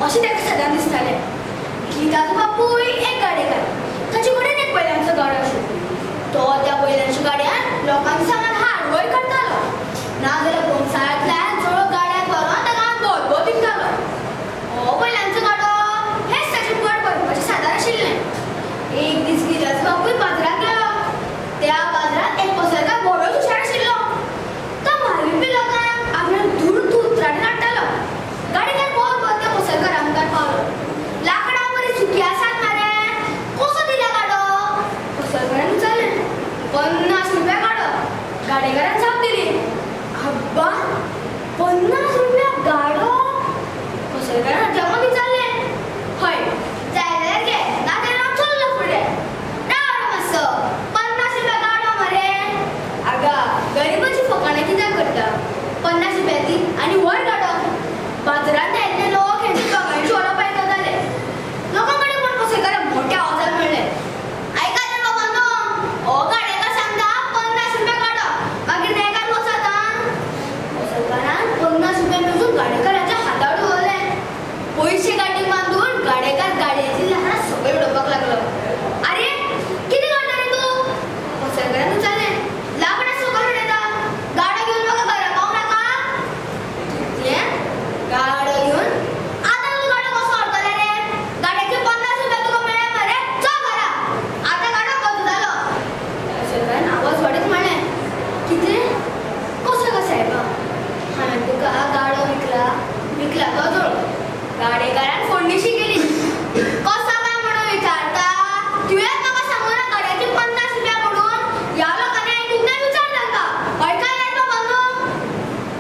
अशें ताका सदांच दिसतालें. गीताचो बापूय एक गाडेकार, ताचे कडेन एक बैलांचो गाडो आशिल्लो. तो त्या बैलांच्या गाड्यान लोकांचें सामान हाड वयर करतालो, नाजाल्यार बोमसाळ्यांतल्यान चलो गाड्यान भरून ताका बोत विकतालो. हो बैलांचो गाडो हेंच ताचें पोट भरपाचें साधन आशिल्लें. एक दीस गीताचो बापूय बाजारांत गेलो. त्या बाजारांत एक पसरकार बरोच हुशार आशिल्लो. तो म्हालबी लोकांक आपल्या दूर उतरांनी हाडटालो. गाडेकार बोत त्या पसरकारा मुखार पावलो. लाकडां बरी सुकी आसात मरे, कसो दिला गाडो? पसरकारान विचारलें. 50 रुपया गाडो. गाडेकारान जाप दिली, आब्बा 50 रुपया गाडो? पसरकारान अजापान विचारलें, हय जाय जाल्यार घे, नाजाल्यार हांव चल्लो फुडें. राव मातसो, 50 रुपया गाडो मरे. आगा गरिबाची फकाणां कित्याक करता? 50 रुपया दी आनी व्हर गाडो. बाजारांत आयिल्ले लोक हेंची दोगांयची उलोवप आयकताले. लोकां कडेन कोण पसरकारान मोठ्या आवाजान म्हणलें, आयकात रे बाबांनो, हो गाडेकार सांगता 50 रुपया गाडो, मागीर नेगार वचात आं. पसरकारान 50 रुपया मेजून गाडेकाराच्या हातार दवरले. पयशे गाडीक बांदून गाडेकार गाडयेची लाकडां सकयल उडोवपाक लागलो. आरे कितें करता रे तूं? पसरकारान विचारलें. लाकडां सकयल उडयता, गाडो घेवन म्हाका घरा पावूं नाका? कितें गाडो घेवन? आतां तूं गाडो कसो व्हरतले रे? गाडयेचे 50 रुपया तुका मेळ्ळे मरे, चल घरा, आतां गाडो बंद जालो. पसरकारान आवाज वाडयत म्हणलें, कितें कसो गा सायबा, हांवें तुका गाडो विकला, विकला तो जोड. गाडेकारान फोडणिशी केली. कसो काय म्हणून विचारता? तुवें म्हाका सांगूं ना गाडयाचे 50 रुपया म्हणून? ह्या लोकांनी आयकूंक ना, विचार तांकां, हय काय रे बाबांनो?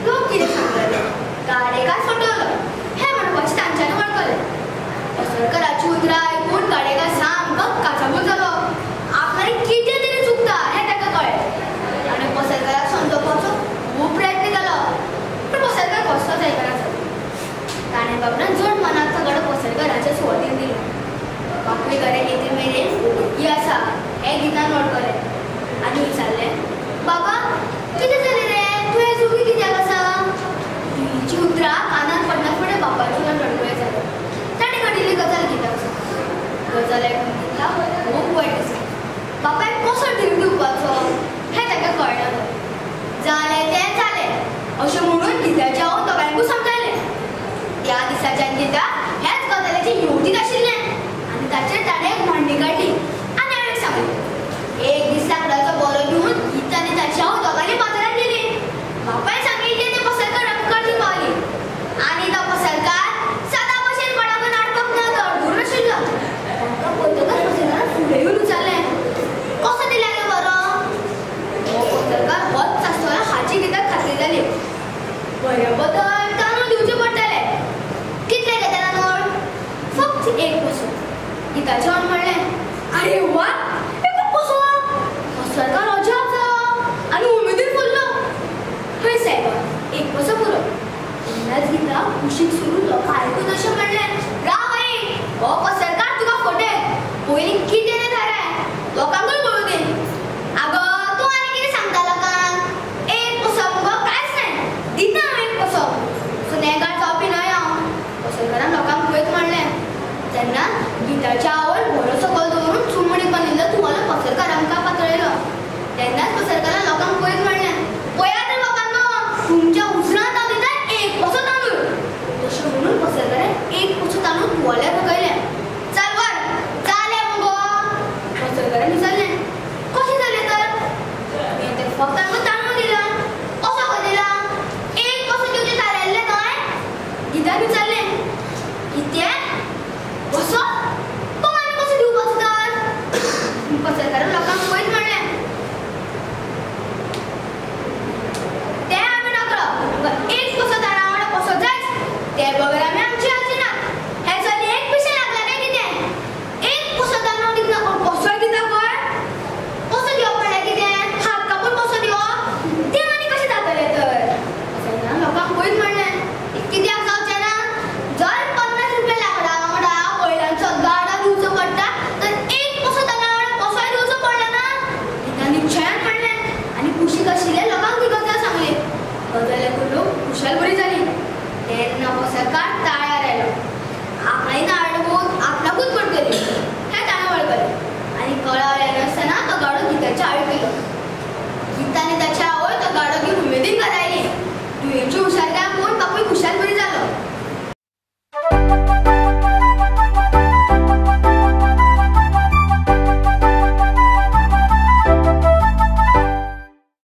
लोक कितें सांगतले? गाडेकार फटवलो हें म्हणपाचें तांच्यांनी वळखलें. पसरकाराचीं उतरां आयकून गाडेकार सामको काचाबूल जालो. आपणाक कितें तरी चुकता हें ताका कळ्ळें. ताणें पसरकाराक समजोवपाचो खूब प्रयत्न केलो, पूण पसरकार कसलोच आयकना जालो. ताणें बाबडान जड मनाक तो गाडो पसरकाराच्या सुवातीर दिलो. बापूय घरा येते मेरेन ओगी आसा हें गीतान वळखलें आनी विचारलें, बाबा कितें जालें रे, तूं हें जोगी कित्याक आसा? तिचीं उतरां कानार पडना फुडें बापायचें मन रडकुळें जालें. ताणें घडिल्ली गजाल गीताक सांगली. गजाल आयकून गीताक खूब वायट दिसलें. बापायक कसो धीर दिवपाचो हें ताका कळना. जालें तें जालें अशें म्हणून गीताचें हांव दोगांयकूय समजायलें. त्या दिसाच्यान गीता ह्याच गजालीचें येवजीत आशिल्लें आनी ताचेर ताणें एक मांडणी काडली आनी हांवें सांगलें. एक दीस लाकडाचो बोरो घेवन गीता आनी ताची हांव दोगांनी बाजारांत गेली. बापायन सांगिल्लें तें पसरकारा मुखार दिवन पावली आनी तो पसरकार सदां भशेन कोणाकूय हाडपाक ना दडगूर आशिल्लो. तांकां पळयतकच पसरकारान फुडें येवन विचारलें, कसो दिला गे बरो? हो पसरकार होच आसतलो हाची गीताक खात्री जाली. बऱ्या बदल तांदूळ दिवचे पडटले. कितले घेता तांदूळ? फक्त 1 पसो. गीताचें आवयन म्हणलें, आरे वा, 1 पसो? पसरकार अजाप जालो आनी उमेदीन फुल्लो. हय सायबा, 1 पसो पुरो. तेन्नाच गीता कुशीक सरून लोकां आयकून अशें म्हणलें, राव आई, हो पसरकार तुका फटयत, पयलीं कितें तें थाराय, लोकांकूय कळूं दी. आगो तूं आनी कितें सांगता लोकांक? 1 पसो मुगो कांयच न्हय, दिता हांव 1 पसो, सो नेगार जावपी न्हय हांव. पसरकारान लोकांक पळयत म्हणलें. तेन्ना गीताच्या आवयन